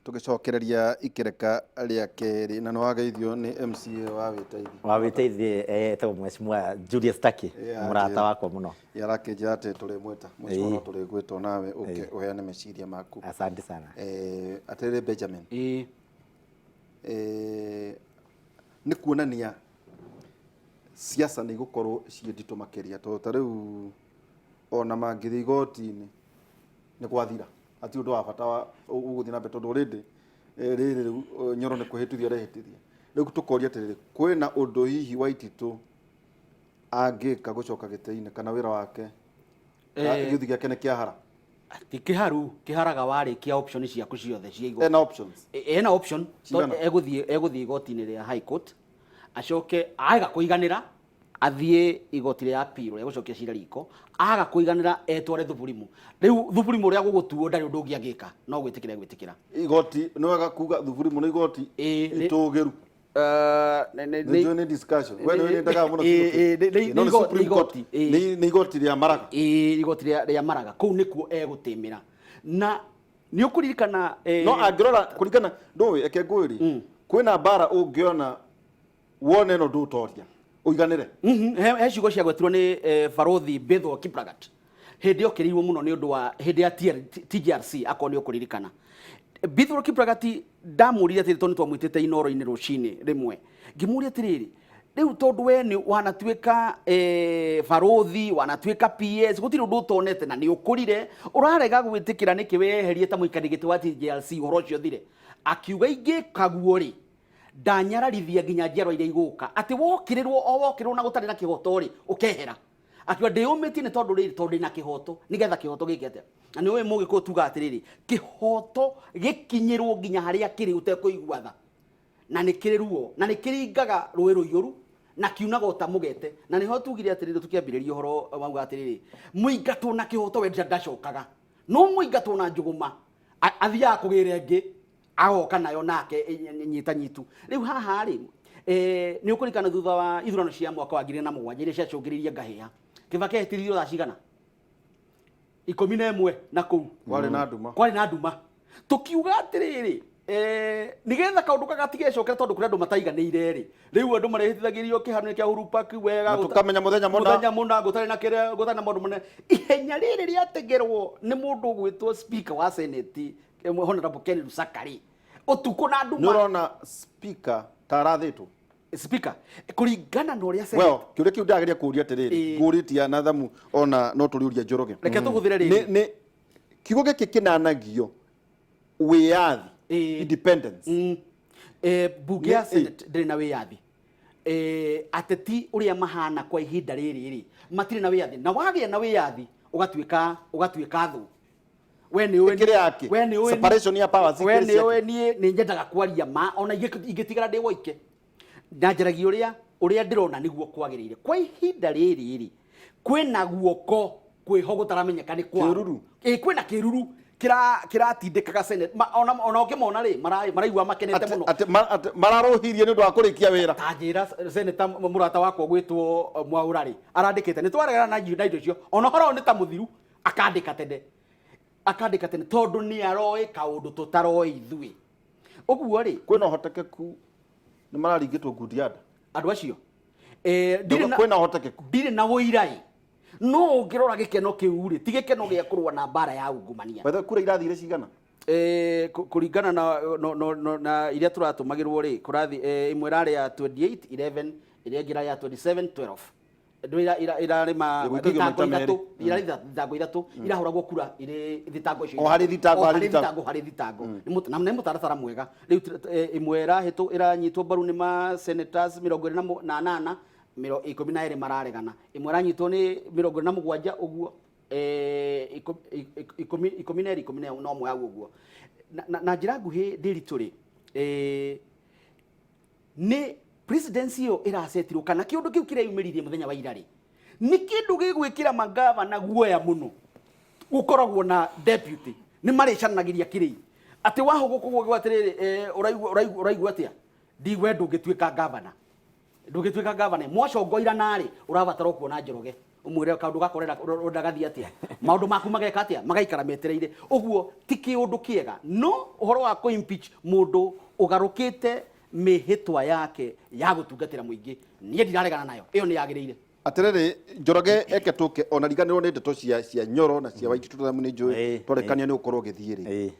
Tũgĩcokereria ikereka rĩa kerĩ na nĩ wageithio nĩ MCA wa Wĩtaithi. Wa Wĩtaithi etagwo Mheshimiwa Julius Taki, mũrata wakwa mũno. Arakĩnjĩra atĩ tũrĩmwĩta Mheshimiwa, no tũrĩgwĩtwo nawe ũke ũheane meciria maku. Asante sana. Atĩrĩrĩ Benjamin, nĩ kuonania siasa nĩ igũkorwo ciĩ nditũ makĩria, tondũ ta rĩu ona mangĩthiĩ igoti-inĩ nĩ gwathira, hatirĩ ũndũ wa bata wa ũgũthiĩ na mbere, tondũ already rĩrĩ rĩu Nyoro nĩ kwĩhĩtithia arehĩtithia. Rĩu tũkoria atĩrĩrĩ, kwĩna ũndũ hihi Waititũ angĩka gũcoka gĩtĩ-inĩ kana wĩra wake, gĩũthi gĩake nĩ kĩahara? Ti kĩharu, kĩharaga warĩkia option ciaku ciothe cia igoti. Ena options? Ena option. Cigana? Egũthiĩ igoti-inĩ rĩa High Court, acoke aga kũiganĩra athiĩ igoti rĩa appeal rĩa gũcokia cira riko, aga kũiganĩra etware thuburimu. Rĩu thuburimu ũrĩa gũgũtuo ndarĩ ũndũ ũngĩ angĩka no gwĩtĩkĩra egwĩtĩkĩra. Igoti nĩ wega kuga thuburimu nĩ igoti itũgĩru. Nĩ njũĩ nĩ discussion. We nĩ wendaga mũno kiugo kĩu. No nĩ nĩ Supreme Court. igoti, Nĩ igoti rĩa Maraga. Ĩĩ, igoti rĩa Maraga kũu nĩkuo egũtĩmĩra, na nĩ ũkũririkana No angĩrora kũringana ndũĩ eke ngwĩri kwĩna mbara ũngĩona wone ĩno ndũtoria ũiganĩre. He ciugo ciagwetirwo nĩ Barothi Bethel Kiplagat hĩndĩ yokĩrĩirwo mũno nĩ ũndũ wa hĩndĩ ya TJRC, akorwo nĩ ũkũririkana. Bethel Kiplagat ndamũririe atĩrĩ, tondũ nĩ twamwĩtĩte Inoro-inĩ rũcinĩ rĩmwe, ngĩmũria atĩrĩrĩ, rĩu tondũ we nĩ wanatuĩka barothi, wanatuĩka PS, gũtirĩ ũndũ ũtonete na nĩ ũkũrire, ũrarega gwĩtĩkĩra nĩkĩ weherie ta mũikarĩri gĩtĩ wa TJRC ũhoro ũcio ũthire? Akiuga ingĩka guo rĩ, ndanyararithia nginya njiarwa iria igũka, atĩ wokĩrĩrwo o wokĩrĩrwo na gũtarĩ na kĩhoto rĩ, ũkehera. Akiuga ndĩyũmĩtie nĩ tondũ rĩrĩ, tondũ ndĩna kĩhoto, nĩgetha kĩhoto gĩke atĩa? Na nĩ ũĩ mũgĩkũyũ tugaga atĩrĩrĩ, kĩhoto gĩkinyĩrwo nginya harĩa kĩrĩ ũtekũigua tha, na nĩ kĩrĩ ruo na nĩ kĩringaga rũĩ rũiyũru na kiunaga ũta mũgete. Na nĩho tugire atĩrĩrĩ, tũkĩambĩrĩria ũhoro mauga atĩrĩrĩ, mũingatwo na kĩhoto we ndacokaga, no mũingatwo na njũgũma athiaga kũgĩra ĩngĩ agoka nayo nake nyita nyitu. Rĩu haha rĩ, nĩ ũkũririkana thutha wa ithurano cia mwaka wa 2007 iria ciacũngĩrĩirie ngahĩha, Kibaki ehĩtithirio thaa cigana? 11 na kũu Kwarĩ na nduma. Kwarĩ na nduma. Tũkiuga atĩrĩrĩ, nĩgetha kaũndũ kaka gatigecokera, tondũ kũrĩ andũ mataiganĩire rĩ, rĩu andũ marehĩtithagĩrio kĩharo-inĩ kĩa Uhuru Park wega, Na tũkamenya mũthenya mũna. Mũthenya mũna gũtarĩ na kĩrĩa, gũtarĩ na maũndũ manene. Ihenya rĩrĩ rĩategerwo nĩ mũndũ ũgwĩtwo Speaker wa Senate, Honorable Ken Lusaka rĩ, ũtukũ na Nĩ nduma. ũrona Speaker ta arathĩtwo? Speaker kũringana na ũrĩa Senate Well, kĩũria kĩu ndĩrageria kũũria atĩrĩrĩ, ngũrĩtie na thamu ona no tũrĩũria Njoroge. Reke tũhũthĩre rĩrĩ. Nĩ kiugo gĩkĩ kĩnanagio wĩyathi, independence. Bunge ya Senate ndĩrĩ na wĩyathi. Ateti ũrĩa mahana kwa ihinda rĩrĩ rĩ, matirĩ na wĩyathi, na wagĩa na wĩyathi ũgatuĩka thũ. We nĩ ũĩ Ĩkĩrĩ yake? We nĩ ũĩ Separation ya powers we ikĩrĩ nĩ ciake? ũĩ niĩ nĩ nyendaga kwaria ma ona ingĩtigara ndĩ woike, na njaragia ũrĩa ndĩrona nĩguo kwagĩrĩire. Kwa ihinda rĩrĩ rĩ, kwĩna guoko kwĩho gũtaramenyeka nĩ kwa Kĩruru. Ĩ, kwĩna kĩruru kĩratindĩkaga Senate. Ona ũkĩmona rĩ, maraigua makenete mũno. Atĩ mararũhirie nĩ ũndũ wa kũrĩkia wĩra. Ta njĩra, Senator mũrata wakwa gwĩtwo Mwaũra rĩ, arandĩkĩte nĩ twaregana na indo icio, ona ũhoro ũyũ nĩ ta mũthiru, akandĩka tene, akandĩka tene, tondũ nĩ aroĩ kaũndũ tũtaroĩ ithuĩ. Ũguo rĩ, Kwĩna ũhotekeku nĩ mararingĩtwo ngundi ya nda? Andũ acio, Kwĩna ũhotekeku? Ndirĩ na ũira ĩ, no ũngĩrora gĩkeno kĩu rĩ, ti gĩkeno gĩa kũrũa na mbara ya ungumania. By the way, kura irathire cigana? Kũringana na, no, no, no, na iria tũratũmagĩrwo rĩ, kũrathi ĩmwe ĩrarĩ ya 28 11, ĩrĩa ĩngĩ ĩrarĩ ya 27 12. Ndũ irarĩma Ĩgũikagio thitango maita merĩ. ithatũ, irarĩ thitango ithatũ irahũragwo kura irĩ thitango icio O harĩ ithatũ. thitango, O harĩ harĩ thitango. thitango, harĩ thitango. Na nĩ mũtaratara mwega. Rĩu ĩmwe ĩranyitwo mbaru nĩ ma senators 28, 12 mararegana. Ĩmwe ĩranyitwo nĩ 27 ũguo, 12, 11 hau ũguo. Na njĩra nguhĩ ndĩritũ rĩ, nĩ presidency ĩyo ĩracetirwo kana kĩũndũ kĩu kĩreyumĩririe mũthenya wa ira rĩ, nĩ kĩndũ gĩgwĩkĩra magavana guoya mũno. Gũkoragwo na deputy nĩ marĩcanagĩria kĩrĩi atĩ wahũgũkwo gwa atĩrĩrĩ, ũraigua atĩa, ndigwe ndũngĩtuĩka gavana, ndũngĩtuĩka gavana mwacongoira narĩ ũrabatara kuona Njoroge. Umwire kaundu gakorera urenda gathie atia, maundu maku mageka atia, magaikara metereire uguo. Ti kiundu kiega, no uhoro wa ku impeach mundu ugarukite mihitwa yake ya gutungatira muingi, nie ndiraregana nayo, iyo ni yagiriire. Atiriri, Njoroge, eke tuke ona riganirwo nĩ ndeto cia Nyoro na cia Waititu tondũ nĩ njũĩ twarekania nĩ ũkorwo ũgĩthiĩ rĩ.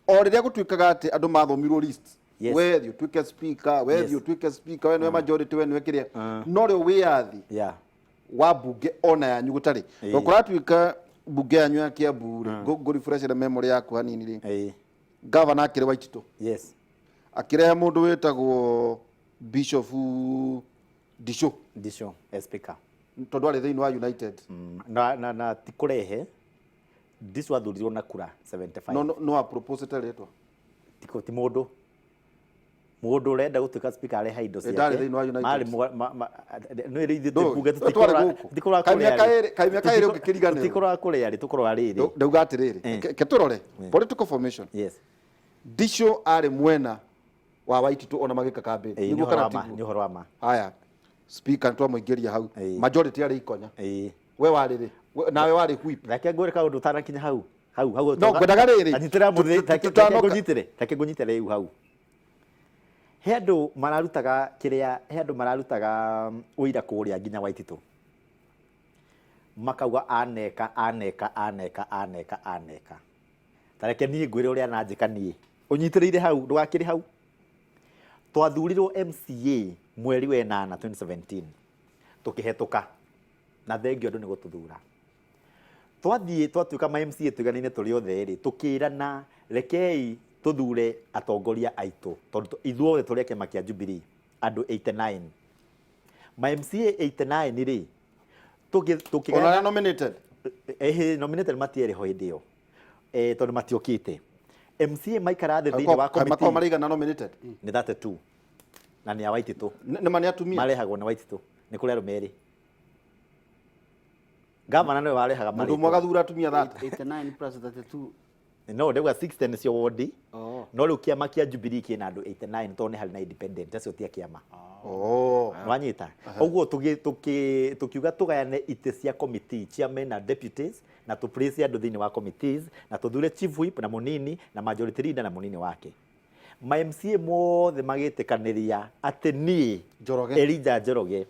O rĩrĩa gũtuĩkaga atĩ andũ mathomirwo list, we thiĩ ũtuĩke speaker, we thiĩ ũtuĩke speaker, we nĩwe majority, we nĩwe kĩrĩa, no rĩo wĩyathi wa mbunge ona yanyu gũtarĩ. To kũratuĩka mbunge yanyu ya Kiambu rĩ, ngũrefreshere memory yaku hanini rĩ, gavana akĩrĩ Waititu, akĩrehe mũndũ wĩtagwo Bishop Ndicũ. Ndico as speaker. Tondũ arĩ thĩinĩ wa United. Na ti kũrehe, Ndico athurirwo na kura 75. No aproposete rĩtwa. Ti mũndũ ũrenda gũtuĩka speaker areha indo Ĩ, ndarĩ thĩinĩ wa United. Marĩ nĩ rĩu ithuĩ Ndũĩ. twĩ mbunge. Twarĩ gũkũ. Tũtikũrora Kaĩ kũrĩa mĩaka rĩ. ĩrĩ- kaĩ mĩaka ĩrĩ ũngĩkĩriganĩrwo? Tũtikũrora kũrĩa rĩ, tũkũrora rĩrĩ. Ndauga atĩrĩrĩ, ke tũrore political formation. Ndico arĩ mwena wa Waititu ona magĩka campaign. Nĩ Nĩguo ũhoro kana wa ma, tiguo? nĩ ũhoro wa ma. Haya, speaker nĩtwamũingĩria hau. Majority arĩ Ikonya. We warĩ rĩ? Nawe warĩ whip. Reke ngwĩre kaũndũ ũtanakinya hau hau hau. No, ngwendaga rĩrĩ, Anyitĩra mũthĩ. Tutanoka. Reke ngũnyitĩre rĩu hau. He andũ mararutaga kĩrĩa, he andũ mararutaga ũira kũrĩa nginya Waititũ, makauga aneka, aneka, aneka, aneka, aneka. Ta reke niĩ ngwĩre ũrĩa ananjĩka niĩ, ũnyitĩrĩire hau, ndũgakĩrĩ hau. Twathurirwo MCA mweri wa 8 2017, tũkĩhetũka na thengio andũ nĩ gũtũthura. Twathiĩ twatuĩka ma MCA tũiganaine tũrĩ othe rĩ, tũkĩrana rekei tũthure atongoria aitũ, tondũ ithuothe tũrĩ a kĩama kĩa Jubilee, andũ 89, ma MCA 89 rĩ, Ona arĩa nominated. Ehe, nominated matierĩ ho hĩndĩ ĩyo, tondũ matiokĩte. MCA maikara thĩ thĩinĩ wa Kaĩ makoragwo committee. marĩigana nominated? Nĩ 32 na nĩ a Waititũ. Nĩ ma nĩ atumia? Marehagwo nĩ Waititũ. Nĩ kũrĩ arũme erĩ, gavana nĩwe warehaga Mũndũ ũmwe marĩtwa. agathura atumia 30. 89 plus 32. No ndauga 60 nĩcio wondi. No rĩu kĩama kĩa Jubilee kĩna andũ 89 tondũ nĩ harĩ na independent, acio ti a kĩama. Wanyita ũguo? Tũkiuga tũgayane itĩ cia committee, chairman na deputies, na tũ place andũ thĩinĩ wa committees, na tũthure chief whip na mũnini na majority leader na mũnini wake. Ma MCA mothe magĩtĩkanĩria atĩ niĩ Njoroge. Elijah Njoroge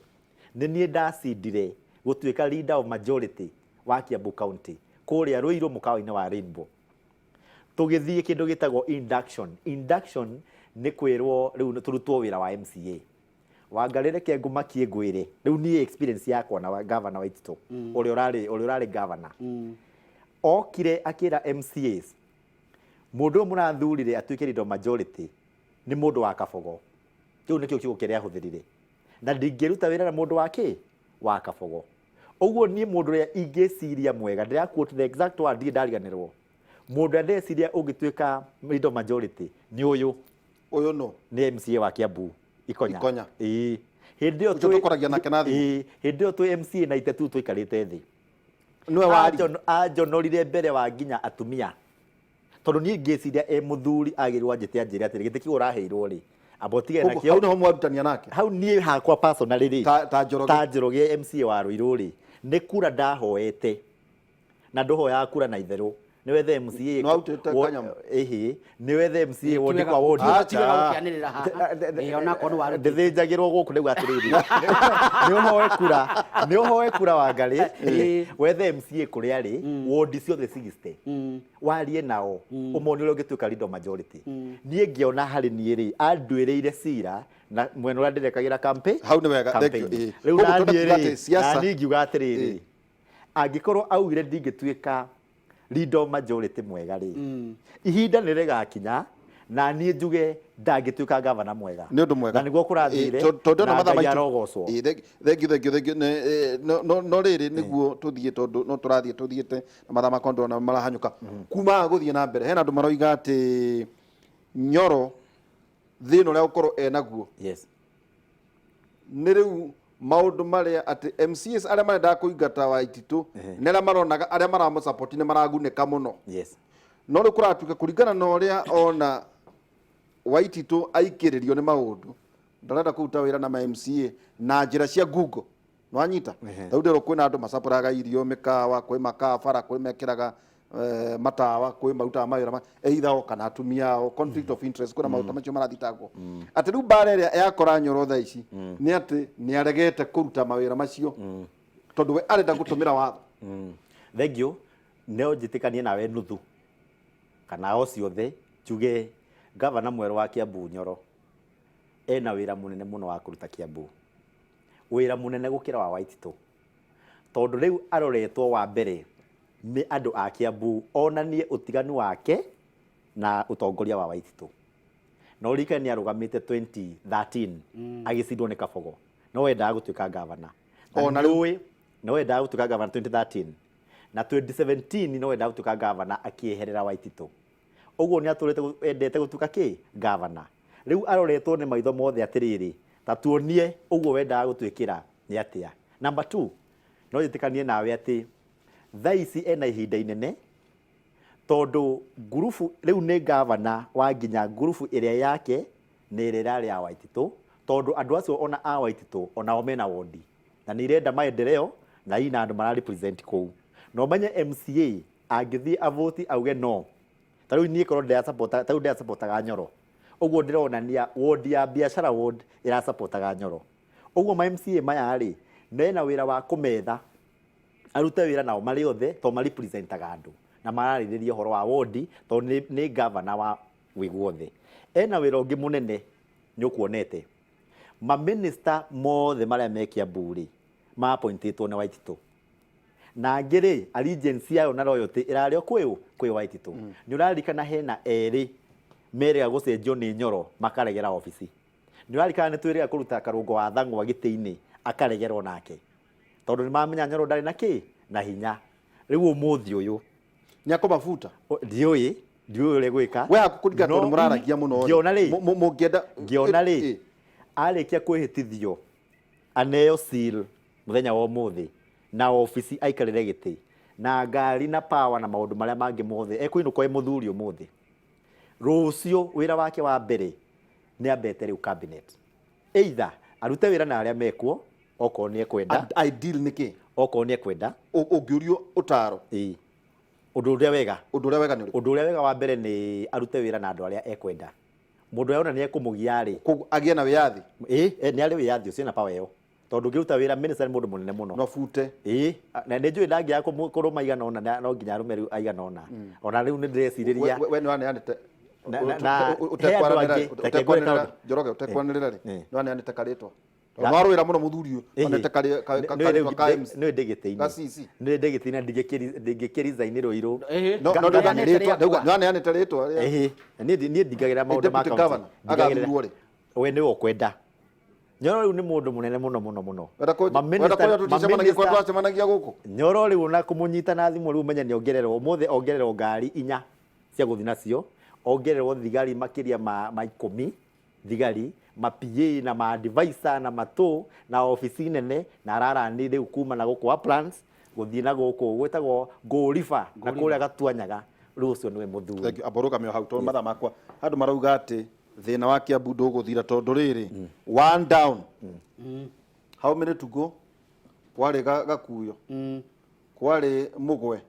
nĩ niĩ ndacindire gũtuĩka leader of majority wa Kiambu County kũrĩa Ruiru mũkawa-inĩ wa Rainbow. Tũgĩthiĩ kĩndũ gĩtagwo induction. Induction nĩ kwĩrwo rĩu tũrutwo wĩra wa MCA. Wangarĩ, reke ngũmakie ngwĩre rĩu niĩ experience yakwa na governor Waititũ, ũrĩa ũrarĩ governor, okire akĩra MCAs, mũndũ ũyũ mũrathurire atuĩke leader of majority nĩ mũndũ wa kabogo. Kĩu nĩkĩo kiugo kĩrĩa ahũthĩrire, na ndingĩruta wĩra na mũndũ wa kĩ wa kabogo. Ũguo niĩ mũndũ ũrĩa ingĩciria mwega, ndĩra quote the exact word, ndirĩ ndariganĩrwo, mũndũ ũrĩa ndĩreciria ũngĩtuĩka leader of majority nĩ ũyũ. Ũyũ no? Nĩ MCA wa Kiambu, Ikonya. Ikonya. Ĩĩ, hĩndĩ ĩyo Ũcio tũkoragia nake na thimũ. Ĩĩ, hĩndĩ ĩyo twĩ MCA na itetu tũikarĩte thĩ. Nĩwe wari. Anjonorire mbere wa nginya atumia, tondũ niĩ ngĩciria e mũthuri agĩrĩirwo anjĩte anjĩre atĩrĩ, gĩtĩ kĩu ũraheirwo rĩ, amba ũtigane Koguo nakĩo. Hau nĩho mwarutania nake? Hau niĩ hakwa personally rĩ, Ta Njoroge. Ta Njoroge MCA wa Ruiru rĩ, nĩ kura ndahoete, na ndũhoyaga kura na itherũ, nĩ wethe MCA. Nĩ warutĩte kanyamũ? Ĩhĩ, nĩ wethe MCA wondi kwa wondi. Acha. Tiwega gũkĩanĩrĩra haha. Ĩĩ, onakorwo nĩ warutĩte. Ndĩthĩnjagĩrwo gũkũ nĩguo atĩrĩrĩ, nĩ ũhoe kura Wangarĩ, wethe MCA kũrĩa rĩ wondi ciothe 60, warie nao, ũmone ũrĩa ũngĩtuĩka leader of majority. Niĩ ngĩona harĩ niĩ rĩ, anduĩrĩire cira na mwena ũrĩa ndĩrekagĩra campaign. Hau nĩ wega, thank you, Campaign. ĩĩ. Rĩu Koguo twenda naniĩ kuuga rĩ, atĩ siasa- naniĩ ngiuga atĩrĩrĩ, angĩkorwo augire ndingĩtuĩka leader of majority mwega rĩ, ihinda nĩ rĩgakinya na niĩ njuge ndangĩtuĩka gavana mwega. Nĩ ũndũ mwega. Na nĩguo kũrathire. Tondũ na mathaa Ngai maitũ arogocwo. Ĩĩ, thank you, thank you, thank you. No rĩrĩ nĩguo tũthiĩ, tondũ no tũrathiĩ tũthiĩte na mathaa makwa ndĩrona marahanyũka. Kuma haha gũthiĩ na mbere, hena andũ maroiga atĩ Nyoro thĩna ũrĩa gũkorwo enaguo nĩ rĩu maũndũ marĩa atĩ MCAs arĩa marendaga kũingata Waititũ nĩ arĩa maronaga arĩa maramũsupport nĩ maragunĩka mũno. No rĩu kũratuĩka kũringana na ũrĩa ona Waititũ aikĩrĩrio nĩ maũndũ, ndarenda kũruta wĩra na ma MCA na njĩra cia Google. Nwanyita rĩu ndĩrwo kwĩna andũ macapũraga irio mĩkawa, kwĩ makaa bara, kwĩ mekĩraga matawa, kwĩ marutaga mawĩra either o kana atumia ao, conflict of interest, kwĩna maũndũ ta macio marathitangwo atĩ rĩu mbara ĩrĩa yakora Nyoro thaa ici nĩ atĩ nĩ aregete kũruta mawĩra macio tondũ we arenda gũtũmĩra watho. Thank you. No njĩtĩkanie nawe nuthu kana o ciothe, njuge gavana mwerũ wa Kiambu Nyoro ena wĩra mũnene mũno wa kũruta Kiambu, wĩra mũnene gũkĩra wa Waititũ, tondũ rĩu aroretwo wa mbere nĩ andũ a Kiambu onanie ũtiganu wake na ũtongoria wa Waititũ. Na ũririkane nĩ arũgamĩte 2013 agĩcindwo nĩ Kabogo, no wendaga gũtuĩka gavana. Na Ona rĩu. nĩũĩ, no wendaga gũtuĩka gavana 2013 na 2017, no wendaga gũtuĩka gavana akĩeherera Waititũ. Ũguo nĩ atũrĩte endete gũtuĩka kĩ gavana. Rĩu aroretwo nĩ maitho mothe atĩrĩrĩ, ta tuonie ũguo wendaga gũtuĩkĩra nĩ atĩa. Number 2, no njĩtĩkanie nawe atĩ thaa ici ena ihinda inene, tondũ ngurubu rĩu nĩ gavana wa nginya ngurubu ĩrĩa yake nĩ ĩrĩa ĩrarĩ ya Waititũ, tondũ andũ acio ona a Waititũ onao mena wondi na nĩ irenda maendeleo na ina andũ mara represent kũu. Na ũmenye MCA angĩthiĩ avoti auge no, ta rĩu niĩ korwo ndĩrasapota, ta rĩu ndĩrasapotaga Nyoro, ũguo ndĩronania ward ya biashara ward ĩrasapotaga Nyoro. Ũguo ma MCA maya rĩ, mena wĩra wa kũmetha arute wĩra nao marĩ othe, tondũ marepresentaga andũ na mararĩrĩria ũhoro wa wondi, tondũ nĩ gavana wa gwĩ guothe. Ena wĩra ũngĩ mũnene nĩ ũkuonete maminista mothe marĩa me Kiambu rĩ, ma-appointĩtwo nĩ Waititũ, na angĩ rĩ, allegiance yayo na loyalty ĩrarĩ o kwĩ ũ kwĩ Waititũ. Nĩ ũraririkana hena erĩ merĩga gũcenjio nĩ Nyoro makaregera obici. Nĩ ũraririkana nĩ twĩrĩga kũruta Karũngo wa Thang'wa gĩtĩ-inĩ akaregerwo nake, tondũ nĩ mamenya Nyoro ndarĩ na kĩ na hinya. Rĩu ũmũthĩ ũyũ nĩ akũmabuta. Ndiũĩ ũrĩa gwĩka. We haku kũringana tondũ mũraragia mũno rĩ. Ngĩona rĩ, Mũngĩenda ngĩona rĩ, arĩkia kwĩhĩtithio aneo seal mũthenya wa ũmũthĩ na obici aikarĩre gĩtĩ na ngari na power na maũndũ marĩa mangĩ mothe, ekũinũka e mũthuri ũmũthĩ. Rũciũ wĩra wake wa mbere nĩ ambete rĩu cabinet, either arute wĩra na arĩa mekuo okorwo nĩ ekwenda. Ideal nĩ kĩ? Okorwo nĩ ekwenda. Ũngĩũrio ũtaro. Ĩĩ, ũndũ ũrĩa wega. Ũndũ ũrĩa wega nĩ ũrĩkũ? Ũndũ ũrĩa wega wa mbere nĩ arute wĩra na andũ arĩa ekwenda. Mũndũ ũrĩa ona nĩ ekũmũgia rĩ, Koguo agĩe na wĩyathi. Ĩĩ, nĩ arĩ wĩyathi ũcio na power ĩyo, tondũ ũngĩruta wĩra minister nĩ mũndũ mũnene mũno. No bute. Ĩĩ, na nĩ njũĩ ndangĩaga kũrũma aigana ũna, na no nginya arũme rĩu aigana ũna. Ona rĩu nĩ ndĩrecirĩria We nĩ waneanĩte Na he andũ angĩ, reke ngwĩre kaũndũ. Njoroge, ũtekwanĩrĩra rĩ, nĩ waneanĩte karĩtwa. Tondũ nĩwarũĩra mũno mũthuri ũyũ, waneanĩte karĩtwa ka MC. Nĩũĩ ndĩ gĩtĩ-inĩ. Ga CC. Nĩũĩ ndĩ gĩtĩ-inĩ na ndingĩkĩresign Rũirũ. No, no, Ndaneanĩte rĩtwa, rĩakwa. nĩwaneanĩte rĩtwa rĩa- Niĩ ndingagĩra maũndũ ma Deputy county. Governor, Ndingagĩrĩra. agathurwo rĩ? We nĩwe ũkwenda. Nyoro rĩu nĩ mũndũ mũnene mũno mũno mũno. Wenda wenda kũnjĩra tũticemanagia kwa twacemanagia gũkũ? Nyoro rĩu ona kũmũnyita na thimũ rĩu ũmenye nĩ ongererwo ũmũthĩ, ongererwo ngari inya cia gũthiĩ nacio, ongererwo thigari makĩria ma 10 thigari, ma PA na ma advisor na matũ na obici nene, na ararani rĩu kuma na gũkũ Uplands gũthiĩ na gũkũ gwĩtagwo Go River na kũrĩa Gatuanyaga. Rĩu ũcio nĩwe mũthuri. Thank you. Amba ũrũgame o hau tondũ mathaa makwa andũ marauga atĩ thĩna wa Kiambu ndũgũthira tondũ rĩrĩ one down, how many to go? Kwarĩ Gakuyo, kwarĩ Mũgwe,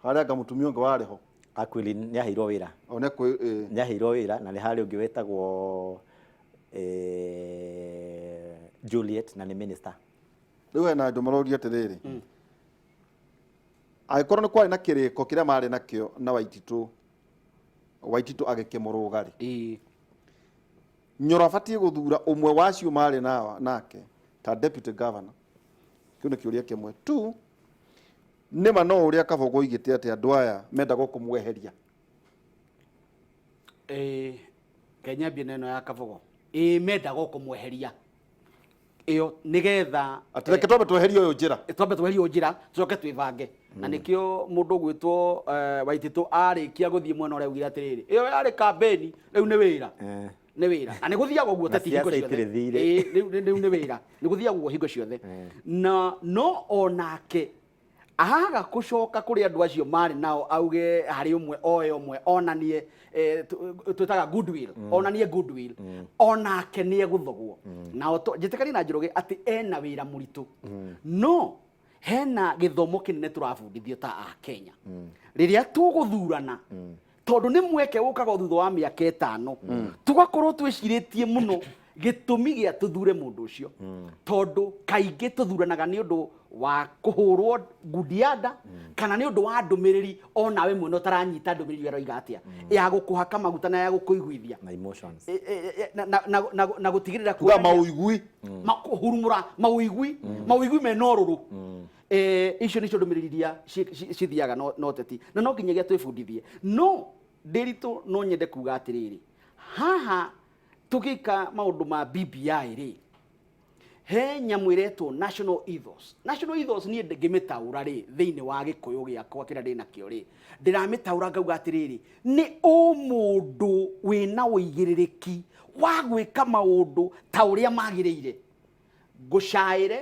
harĩa anga mũtumia ũngĩ warĩ ho. Aquilin nĩ aheirwo wĩra. One kwĩ nĩ aheirwo wĩra na nĩ harĩ ũngĩ wetagwo Juliet na nĩ minister. Rĩu hena andũ maroria atĩrĩrĩ, angĩkorwo nĩ kwarĩ na kĩrĩko kĩrĩa marĩ nakĩo na Waititũ, Waititũ agĩkĩmũrũga rĩ, Nyoro abatiĩ gũthura ũmwe wa acio marĩ nake ta deputy governor? Kĩu nĩ kĩũria kĩmwe tu. Nĩma no ũrĩa Kabogo oigĩte atĩ andũ aya mendaga kũmweheria. Kenya mbie na ĩno ya Kabogo. Ĩĩ, mendaga kũmweheria ĩyo nĩgetha atĩ reke twambe tweherie ũyũ njĩra, twambe tweherie ũyũ njĩra tũcoke twĩbange. Na nĩkĩo mũndũ ũgwĩtwo Waititũ arĩkia gũthiĩ mwena ũrĩa augire atĩrĩrĩ, ĩyo yarĩ kambeni, rĩu nĩ wĩra. Nĩ wĩra na nĩ gũthiaga ũguo Na teti hingo siasa ciothe. itirĩ thirĩ. Ĩĩ, rĩu nĩ wĩra, nĩ gũthiaga ũguo hingo ciothe. Na no onake Aga kũcoka kũrĩ andũ acio marĩ nao auge harĩ ũmwe oe ũmwe onanie twĩtaga goodwill, onanie goodwill, onake nĩ egũthogwo. Nao njĩtĩkanie na Njoroge atĩ ena wĩra mũritũ, no hena gĩthomo kĩnene tũrabundithio ta a Kenya rĩrĩa tũgũthurana, tondũ nĩ mweke ũkaga o thutha wa mĩaka 5, tũgakorwo twĩcirĩtie mũno gĩtũmi gĩa tũthure mũndũ ũcio, tondũ kaingĩ tũthuranaga nĩ ũndũ wa kũhũrwo ngundi ya nda kana nĩ ũndũ wa ndũmĩrĩri onawe mwene ũtaranyita ndũmĩrĩri ĩyo aroiga atĩa ya gũkũhaka maguta na ya gũkũiguithia na emotions. Na gũtigĩrĩra kuga kuonania- mauigui. Kũhurumũra mawĩigwi, mawĩigwi mena ũrũrũ. Icio nĩcio ndũmĩrĩri iria cithiaga na ũteti, na no nginyagia twĩbundithie. No ndĩritũ no nyende kuga atĩrĩrĩ, haha tũgĩka maũndũ ma BBI rĩ, he nyamũ ĩretwo national ethos. National ethos niĩ ngĩmĩtaũra rĩ, thĩinĩ wa Gĩkũyũ gĩakwa kĩrĩa ndĩnakĩo rĩ, ndĩramĩtaũra ngauga atĩrĩrĩ, nĩ ũmũndũ wĩna ũigĩrĩrĩki wa gwĩka maũndũ ta ũrĩa magĩrĩire. Ngũcaĩre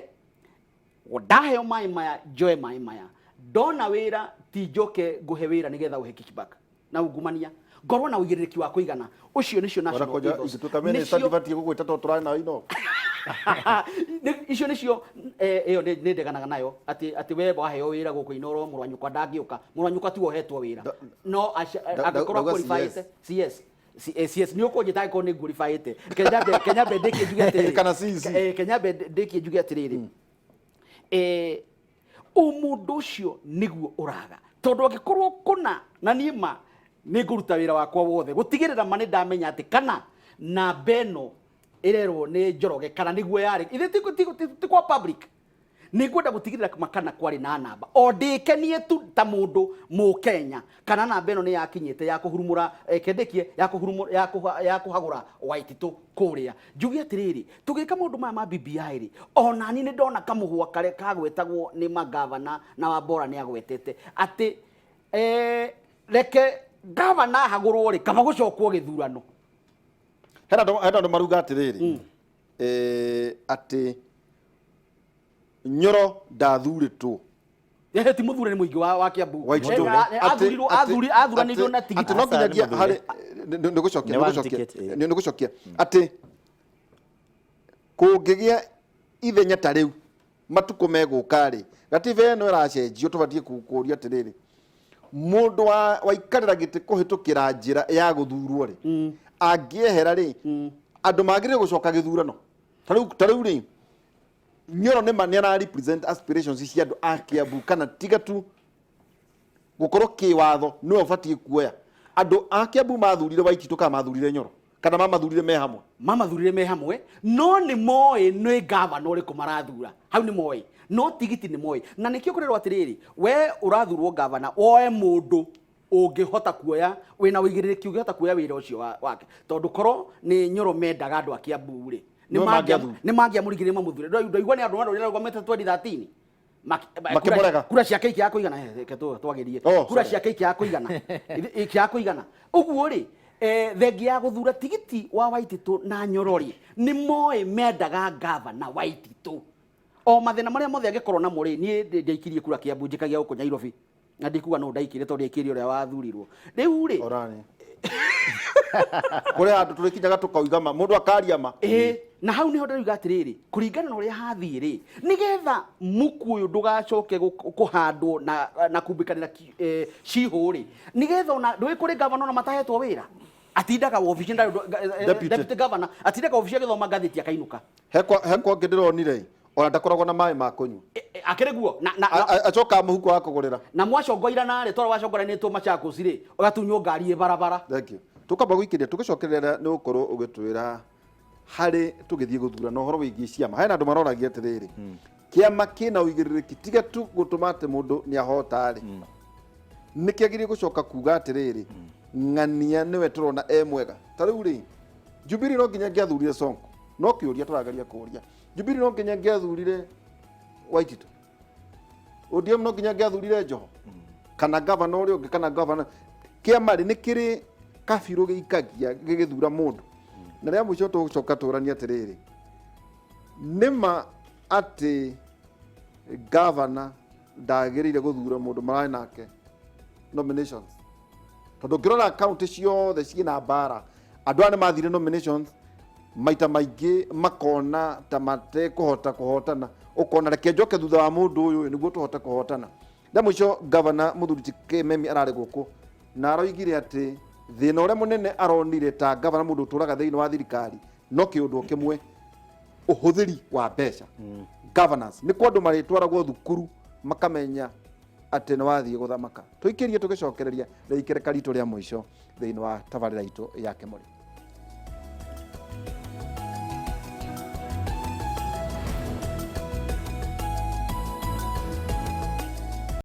ndaheo maĩ maya, njoe maĩ maya, ndona wĩra ti njoke ngũhe wĩra nĩgetha ũhe kickback na ungumania, ngorwo na ũigĩrĩrĩki wa kũigana. Ũcio nĩcio ona national konja ethos. ingĩtuĩka minister Nĩcio- ndibatiĩ gũgwĩta tondũ tũrarĩ nawe ino. Icio nĩcio ĩyo nĩ ndeganaga nayo atĩ we waheo wĩra gũkũ Inoro, mũrũ wa nyũkwa ndangĩũka, mũrũ wa nyũkwa tiwe ũhetwo wĩra, no angĩkorwo ndauga qualified CS. CS nĩ ũkũnjĩta angĩkorwo nĩ qualified. Kenya mbe ndĩkie njuge atĩrĩrĩ. Kana CC. Kenya mbe ndĩkie njuge atĩrĩrĩ, ũmũndũ ũcio nĩguo ũraga, tondũ angĩkorwo kũna na niĩ ma nĩ ngũruta wĩra wakwa wothe gũtigĩrĩra ma nĩ ndamenya atĩ kana namba ĩno ĩrerwo nĩ Njoroge kana nĩguo yarĩ ithe ti kwa public, nĩ ngwenda gũtigĩrĩra ma kana kwarĩ na namba o ndĩkenie tu ta mũndũ Mũkenya, kana namba ĩno nĩ yakinyĩte ya kũhurumũra, kendĩkie ya kũhurumũra, ya kũhagũra Waititũ kũrĩa. Njuge atĩrĩrĩ, tũgĩka maũndũ maya ma BBI rĩ, ona niĩ nĩ ndona kamũhwa karĩa kagwetagwo nĩ magavana na Wambora nĩ agwetete atĩ reke gavana ahagũrwo rĩ, kaba gũcokwo gĩthurano. Hena andũ maruga atĩrĩrĩ, atĩ Nyoro ndathurĩtwo. Ehe, ti mũthure nĩ mũingĩ wa Kiambu. Waititũ. Athurirwo athuranĩirio na tigiti. Atĩ no nginyagia Aca, nĩ harĩ nĩ gũcokia Nĩ nĩ one gũcokia ticket, eh. nĩ gũcokia atĩ kũngĩgĩa ithenya ta rĩu matukũ megũka rĩ, gatiba ĩno ĩracenjio, tũbatiĩ kũũria atĩrĩrĩ, mũndũ waikarĩra gĩtĩ kũhĩtũkĩra njĩra ya gũthurwo rĩ, angĩehera rĩ, andũ magĩrĩire gũcoka gĩthurano. Ta rĩu rĩ, Nyoro nĩ ma nĩ ara represent aspirations cia andũ a Kiambu, kana tiga tu gũkorwo kĩwatho nĩwe ũbatiĩ kuoya? Andũ a Kiambu mathurire Waititũ kana mathurire Nyoro kana mamathurire me hamwe? Mamathurire me hamwe, no nĩ moĩ nĩ gavana ũrĩkũ marathura hau, nĩ moĩ no tigiti nĩ moĩ, na nĩkĩo kũrerwo atĩrĩrĩ, we ũrathurwo gavana woe mũndũ ũngĩhota kuoya wĩna ũigĩrĩrĩki, ũngĩhota kuoya wĩra ũcio wake, tondũ korwo nĩ Nyoro mendaga andũ a Kiambu rĩ, Nĩo mangĩathura. nĩ mangĩamũringĩrĩrie mamũthure. Ndaigua nĩ andũ marũrĩra rũgamĩte 2013 Makĩmũrega. Kura ciake ikĩaga kũigana. Reke twagerie. Oh, Kura sorry. ciake ikĩaga kũigana, ikĩaga kũigana ũguo rĩ, thengia ya gũthura tigiti wa Waititũ na Nyoro rĩ, nĩ moĩ mendaga gavana Waititũ o mathĩna marĩa mothe angĩkorwo namo rĩ. Niĩ ndaikirie kura Kiambu, njikagia gũkũ Nairobi, na ndikuga no ndaikire tondũ ndaikirie ũrĩa wathurirwo rĩu rĩ. Orani kũrĩ handũ tũrĩkinyaga tũkauga ma mũndũ akaria ma. Ĩĩ, na hau niho ndĩroiga atĩrĩrĩ, kũringana na ũrĩa hathiĩ rĩ, nĩgetha muku ũyũ ndũgacoke kũhandwo na kumbĩkanĩra cihũ rĩ, nĩgetha ona ndũĩ kũrĩ gavana ona matahetwo wĩra, atindaga wobici Deputy. Deputy governor atindaga wobici agĩthoma ngathĩti akainũka. Hekwa ngĩ ndĩronire ona ndakoragwo na maĩ ma kũnyua. Akĩrĩ guo na Acokaga mũhuko wa kũgũrĩra. Na mwacongoira narĩ twara wacongoranĩtwo Machakos rĩ, ũgatunywo ngari ĩ barabara. Thank you. Tukamba gũikĩria tũgĩcokerera nĩ gũkorwo ũgĩtwĩra harĩ tũgĩthiĩ gũthurana ũhoro wĩgiĩ ciama. Hena andũ maroragia atĩrĩrĩ, kĩama kĩna ũigĩrĩrĩki tiga tu gũtũma atĩ mũndũ nĩ ahota rĩ, nĩ kĩagĩrĩire gũcoka kuga atĩrĩrĩ, ng'ania nĩwe tũrona e mwega. Ta rĩu rĩ, Jubilee no nginya ngĩathurire Sonko? No kĩũria tũrageria kũria. Jubilee no nginya ngĩathurire Waititũ? ODM no nginya ngĩathurire Joho kana gavana ũrĩa ũngĩ kana gavana? Kĩama rĩ, nĩ kĩrĩ kabirũ gĩikagia gĩgĩthura mũndũ? Na rĩa mũico tũgũcoka tũranie atĩrĩrĩ, nĩma atĩ gavana Ndagĩrĩire gũthura mũndũ mararĩ nake nominations, tondũ ũngĩrora kaunti ciothe ciĩna mbara, andũ aya nĩ mathire nominations maita maingĩ, makona ta matekũhota kũhotana, ũkona reke njoke thutha wa mũndũ ũyũ nĩguo tũhote kũhotana. Na mũico gavana mũthuri ti Kĩmemi ararĩ gũkũ na aroigire atĩ thĩna ũrĩa mũnene aronire ta gavana, mũndũ ũtũraga thĩinĩ wa thirikari, no kĩũndũ kĩmwe, ũhũthĩri wa mbeca, governance. Nĩ kwa andũ marĩtwaragwo thukuru makamenya atĩ nĩ wathiĩ gũthamaka. Tũikĩrie tũgĩcokereria rĩikereka ritũ rĩa mũico thĩinĩ wa tabarĩra itũ ya Kĩmũrĩ.